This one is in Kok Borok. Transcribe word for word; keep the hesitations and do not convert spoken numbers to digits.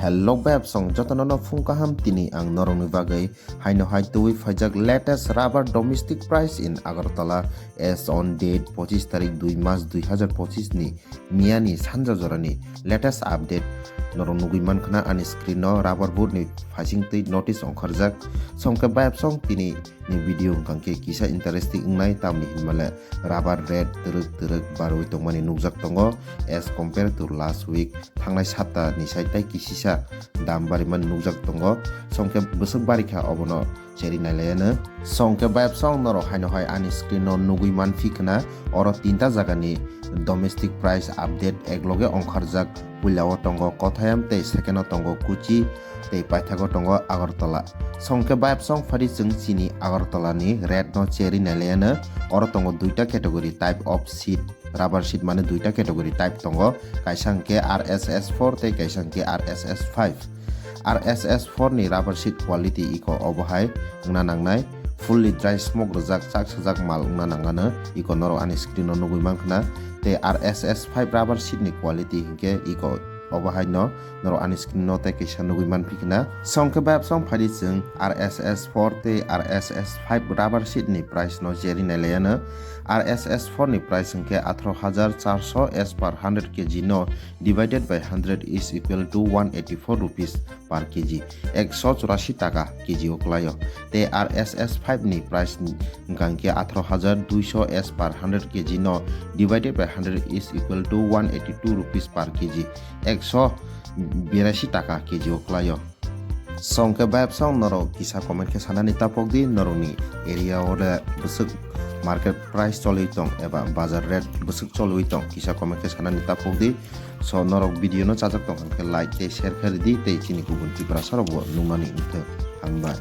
Hello bayapsong, jotono no phung kaham. Tini ang norokni bagwi haino hai twi phaijak latest rubber domestic price in Agartala as on date pochis tarik dui mas dui hazar pochis ni miyani sanja jorani latest update norok nugwi mankha na ani screen o rubber board ni phaising twi notice ongkharjak. Songkhe bayapsong tini ni video wngkha khe kisa interesting wngnai, tamni hinmale rubber rate twrwk twrwk barwi tongmani nukjak tongo as compare to last week. Thangnai sapta ni sai tai kisisa dam barimani nukjak tongo. Songkhe bwswk barikha obono cheri nailaiano. Songkhe bayapsong norok haino hai ani screen o nugwi manphi khna, oro tinta jagani domestic price update ekloge ongkharjak. Puilao tongo Kothayam tei second o tongo Kochi tei paithago tongo Agartala. Songkhe bayapsong phari chwng chini Agartala ni rate no cheri nailaiano. Oro tongo duita category type of sheet, rubber sheet mane duita category type tongo, kaisa hwnkhe R S S four tei kaisa hwnkhe R S S five. R S S four ni rubber sheet quality iko obo hai wngna nangnai, fully dry smoke rwjak chak sajak mal wngna nangano, iko norok ani screen o nugwi mankhna. Tei R S S five rubber sheet ni quality hinkhe iko obo hai no norok ani screen o tei kaisa nugwi manphi khna. Songkhe bayapsong phari chwng R S S four tei R S S five rubber sheet ni price no cheri nailaiano. R S S four ni price hwnkhe atharo hajar charso as per hundred K G no divided by hundred is equal to one eighty four rupees per K G, ekso churasi taka K G o kwlaio. Tei R S S five ni price hwnkha hwnkhe atharo hajar duiso as per hundred K G no divided by hundred is equal to one eighty two rupees per K G, ekso birasi taka K G o kwlaio. Songkhe bayapsong norok kisa comment khe sanani tapok di, norokni area o le bwswk market price cholwi tong eba bazar rate bwswk cholwi tong, kisa comment khe sanani tapok di. So norok video no chajak tong hwnkhe like tei share khe ridi tei chini kubun Tiprasa rok bo nuknani wngthok. Hambai.